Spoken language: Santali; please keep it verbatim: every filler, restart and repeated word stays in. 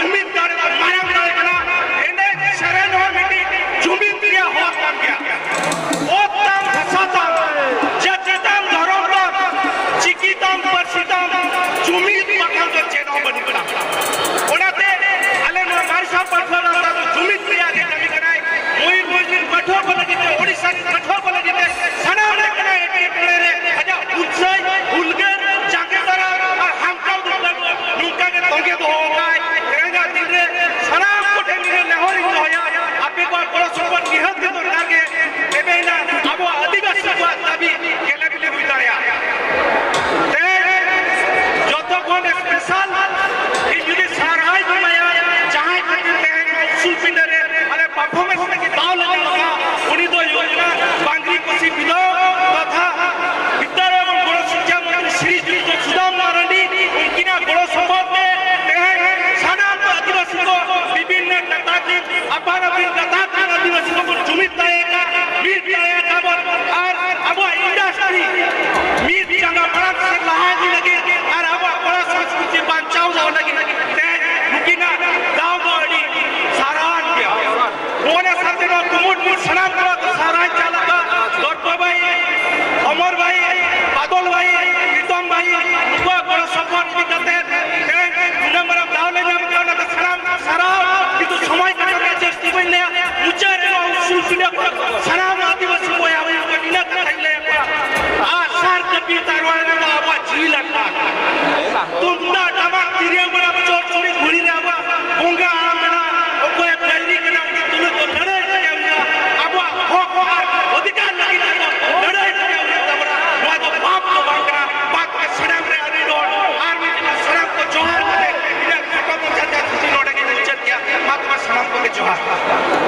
ᱡᱩᱢᱤᱫ ᱫᱟᱲᱮ ᱫᱚ ᱢᱟᱨᱟᱝ ᱫᱟᱲᱮ ᱠᱟᱱᱟ᱾ ᱮᱱᱮᱡ ᱥᱮᱨᱮᱧ ᱦᱚᱸ ᱢᱤᱫᱴᱤᱡ ᱡᱩᱢᱤᱫ ᱨᱮᱭᱟᱜ ᱦᱚᱨ ᱠᱟᱱ ᱜᱮᱭᱟ᱾ ᱚᱛ ᱛᱟᱢ, ᱦᱟᱥᱟ ᱛᱟᱢ, ᱡᱟᱹᱛᱤ ᱛᱟᱢ, ᱫᱷᱚᱨᱚᱢ ᱛᱟᱢ, ᱪᱤᱠᱤ ᱛᱟᱢ, ᱯᱟᱹᱨᱥᱤ ᱛᱟᱢ, ᱡᱩᱢᱤᱫ ᱵᱟᱠᱷᱟᱱ ᱫᱚ ᱪᱮᱫ ᱦᱚᱸ ᱵᱟᱹᱱᱩᱜ ᱛᱟᱢ᱾ ᱚᱱᱟᱛᱮ ᱟᱞᱮ ᱱᱚᱣᱟ ᱢᱟᱨᱥᱟᱞ ᱯᱟᱹᱴᱷᱩᱣᱟᱹ ᱜᱟᱶᱛᱟ ᱫᱚ ᱡᱩᱢᱤᱫ ᱨᱮᱭᱟᱜ ᱜᱮ ᱠᱟᱹᱢᱤ ᱠᱟᱱᱟᱭ᱾ ᱢᱚᱭᱩᱨᱵᱷᱚᱸᱡᱽ ᱨᱮᱱ ᱯᱟᱹᱴᱷᱩᱣᱟᱹ ᱠᱚ ᱞᱟᱹᱜᱤᱫ ᱛᱮ, ᱳᱰᱤᱥᱟ ᱨᱮᱱ ᱯᱟᱹᱴᱷᱩᱣᱟᱹ ᱠᱚ ᱞᱟᱹᱜᱤᱫ ᱛᱮ ᱥᱟᱱᱟᱢ ᱞᱮᱠᱟᱱᱟᱜ ᱮᱴᱠᱮᱴᱚᱬᱮ ᱨᱮ ᱟᱡᱟᱜ ᱦᱩᱞᱥᱟᱹᱭ, ᱦᱩᱞᱜᱟᱹᱨ, ᱡᱟᱸᱜᱮ ᱫᱟᱨᱟᱢ ᱟᱨ ᱦᱟᱢᱴᱟᱣ ᱫᱩᱯᱲᱟᱹᱣ ᱱᱚᱝᱠᱟ ᱜᱮ ᱛᱚᱸᱜᱮ ᱫᱚᱦᱚ ᱟᱠᱟᱫ ᱛᱮᱦᱮᱧᱟᱜ ᱫᱤᱱ ᱨᱮ ᱥᱟᱱᱟᱢ ᱠᱚᱴᱷᱮᱱ ᱱᱤᱱᱟᱹ ᱱᱮᱦᱚᱨ ᱤᱧ ᱫᱚᱦᱚᱭᱟ, ᱟᱯᱮ ᱠᱚᱣᱟᱜ ᱜᱚᱲᱚ ᱥᱚᱯᱚᱦᱚᱫ ᱱᱤᱦᱟᱹᱛ ᱜᱮ ᱫᱚᱨᱠᱟᱨ ᱜᱮ, ᱛᱚᱵᱮᱭᱮᱱᱟ ᱟᱵᱚᱣᱟᱜ ᱟᱹᱫᱤᱵᱟᱹᱥᱤ ᱠᱚᱣᱟᱜ ᱫᱟᱹᱵᱤ ᱜᱮᱞᱮ ᱵᱤᱞᱮ ᱦᱩᱭ ᱫᱟᱲᱮᱭᱟᱜᱼᱟ᱾ ᱛᱮᱦᱮᱧ ᱡᱚᱛᱚ ᱠᱷᱚᱱ ᱥᱯᱮᱥᱟᱞ ᱤᱧ ᱡᱩᱫᱤ ᱥᱟᱨᱦᱟᱣ ᱤᱧ ᱮᱢᱟᱭᱟ, ᱡᱟᱦᱟᱸᱭ ᱠᱷᱟᱹᱛᱤᱨ ᱛᱮᱦᱮᱧ ᱱᱚᱣᱟ ᱩᱥᱩᱞ ᱯᱤᱸᱰᱟᱹ ᱨᱮ ᱟᱞᱮ ᱯᱟᱨᱯᱷᱚᱨᱢᱮᱱᱥ ᱞᱟᱹᱜᱤᱫ ᱫᱟᱣ ᱞᱮ ᱧᱟᱢ ᱟᱠᱟᱫᱼᱟ, ᱩᱱᱤ ᱫᱚᱭ ᱦᱩᱭᱩᱜ ᱠᱟᱱᱟ ᱵᱟᱝᱜᱽᱨᱤ ᱠᱚᱥᱤ ᱵᱤᱫᱷᱟᱣ ᱛᱚᱛᱷᱟ ᱵᱤᱫᱽᱫᱟᱞᱚᱭ ᱮᱵᱚᱝ ᱜᱚᱲᱚ ᱥᱤᱠᱠᱷᱟ ᱢᱚᱱᱛᱨᱤ ᱥᱨᱤ ᱡᱩᱠᱛᱚ ᱥᱩᱫᱟᱢ ᱢᱟᱨᱟᱱᱰᱤ᱾ ᱩᱱᱠᱤᱱᱟᱜ ᱜᱚᱲᱚ ᱥᱚᱯᱚᱦᱚᱫ ᱛᱮ ᱛᱮᱦᱮᱧ ᱥᱟᱱᱟᱢ ᱟᱹᱫᱤᱵᱟᱹᱥᱤ ᱠᱚ ᱵᱤᱵᱷᱤᱱᱱᱚ ᱠᱟᱛᱷᱟ ᱠᱤᱱ ᱟᱯᱟᱱ ᱟᱹᱯᱤᱱ ᱠᱟᱛᱷᱟ ᱠᱤᱱ ᱟᱹᱫᱤᱵᱟᱹᱥᱤ ᱠᱚᱵᱚᱱ ᱡᱩᱢᱤᱫ ᱫᱟᱲᱮᱭᱟᱠᱟᱫ, ᱢᱤᱫ ᱫᱟᱲᱮᱭᱟᱠᱟᱫ ᱵᱚᱱ, ᱟᱨ ᱟᱵᱚᱣᱟᱜ ᱤᱱᱰᱟᱥᱴᱨᱤ ᱢᱤᱫ ᱡᱟᱸᱜᱟ ᱢᱟᱲᱟᱝ ᱥᱮᱫ ᱞᱟᱦᱟ ᱤᱫᱤ ᱞᱟᱹᱜᱤᱫ ᱟᱨ ᱟᱵᱚᱣᱟᱜ ᱠᱚᱲᱟ ᱥᱚᱝᱥᱠᱨᱤᱛᱤ ᱵᱟᱧᱪᱟᱣ ᱫᱚᱦᱚ ᱞᱟᱹᱜᱤᱫ ᱛᱮᱦᱮᱧ ᱱᱩᱠᱤᱱᱟᱜ ᱫᱟᱣ ᱫᱚ ᱟᱹᱰᱤ ᱥᱟᱨᱦᱟᱣᱟᱱ ᱜᱮᱭᱟ᱾ ᱚᱱᱟ ᱥᱟᱶᱛᱮ ᱱᱚᱣᱟ ᱠᱩᱢᱩᱴ ᱢᱩᱴ ᱥᱟᱱᱟᱢ ᱠᱚᱲᱟ ᱠᱚ ᱥᱟᱨᱦᱟᱣ ᱪᱟᱞ ᱟᱠᱟᱫ ᱫᱚᱨᱯᱟ ᱵᱷᱟᱹᱭ, ᱚᱢᱚᱨ ᱵᱷᱟᱹᱭ, ᱵᱟᱫᱚᱞ ᱵᱷᱟᱹᱭ, ᱯᱨᱤᱛᱚᱢ ᱵᱷᱟᱹᱭ, ᱱᱩᱠᱩᱣᱟᱜ ᱜᱚᱲᱚ ᱥᱚᱯᱚᱦᱚᱫ ᱤᱫᱤ ᱠᱟᱛᱮ ᱛᱮᱦᱮᱧ ᱱᱩᱱᱟᱹᱜ ᱢᱟᱨᱟᱝ ᱫᱟᱣ ᱞᱮ ᱧᱟᱢ ᱠᱮᱫᱟ, ᱚᱱᱟᱛᱮ ᱥᱟᱱᱟᱢ ᱥᱟᱨᱦᱟᱣ᱾ ᱠᱤᱱᱛᱩ ᱥᱚᱢᱚᱭ ᱠᱷᱟᱴᱚ ᱨᱮ ᱡᱟᱹᱥᱛᱤ ᱵᱟᱹᱧ ᱞᱟᱹᱭᱟ, ᱢᱩᱪᱟᱹᱫ ᱨᱮ ᱱᱚᱣᱟ ᱩᱥᱩᱞ ᱯᱤᱸᱰᱟᱹ ᱠᱚ ᱥᱟᱱᱟᱢ ᱟᱹᱫᱤᱵᱟᱹᱥᱤ ᱵᱚᱭᱦᱟ ᱵᱚᱭᱦᱟ ᱠᱚ ᱱᱤᱱᱟᱹᱜ ᱠᱟᱛᱷᱟᱧ ᱞᱟᱹᱭ ᱟᱠᱚᱣᱟ, ᱟᱜ ᱥᱟᱨ ᱠᱟᱹᱯᱤ ᱛᱟᱨᱣᱟᱲᱤ ᱨᱮᱫᱚ ᱟᱵᱚᱣᱟᱜ ᱡᱤᱣᱤ ᱞᱟᱜᱟᱜᱼᱟ᱾ ᱛᱩᱢᱫᱟᱜ ᱴᱟᱢᱟᱠ ᱛᱤᱨᱭᱳ ᱵᱟᱱᱟᱢ ᱪᱚᱲ ᱪᱚᱲᱤ ᱜᱷᱩᱲᱤ ᱨᱮ ᱟᱵᱚᱣᱟᱜ ᱵᱚᱸᱜᱟ ᱟᱲᱟᱝ ᱢᱮᱱᱟᱜᱼᱟ᱾ ᱚᱠᱚᱭᱮ ᱵᱟᱹᱭᱨᱤ ᱠᱟᱱᱟ ᱩᱱᱤ ᱛᱩᱞᱩᱡ ᱫᱚ ᱞᱟᱹᱲᱦᱟᱹᱭ ᱛᱮᱜᱮ ᱦᱩᱭᱩᱜᱼᱟ᱾ ᱟᱵᱚᱣᱟᱜ ᱦᱚᱠ ᱟᱨ ᱚᱫᱷᱤᱠᱟᱨ ᱞᱟᱹᱜᱤᱫ ᱛᱮᱫᱚ ᱞᱟᱹᱲᱦᱟᱹᱭ ᱛᱮᱜᱮ ᱦᱩᱭᱩᱜ ᱛᱟᱵᱚᱱᱟ᱾ ᱱᱚᱣᱟ ᱫᱚ ᱯᱟᱯ ᱫᱚ ᱵᱟᱝ ᱠᱟᱱᱟ᱾ ᱢᱟ ᱛᱚᱵᱮ ᱥᱟᱱᱟᱢ ᱨᱮ ᱟᱹᱰᱤ ᱨᱚᱲ ᱟᱨ ᱢᱤᱫ ᱫᱷᱟᱣ ᱥᱟᱱᱟᱢ ᱠᱚ ᱡᱚᱦᱟᱨ ᱠᱟᱛᱮ ᱤᱧᱟᱹᱜ ᱠᱷᱟᱴᱚ ᱢᱟᱪᱷᱟ ᱛᱮ ᱛᱷᱩᱛᱤ ᱱᱚᱰᱮ ᱜᱮ ᱢᱩᱪᱟᱹᱫ ᱜᱮᱭᱟ᱾ ᱢᱟ ᱛᱚᱵᱮ ᱥᱟᱱᱟᱢ ᱠᱚᱜᱮ ᱡᱚᱦᱟᱨ᱾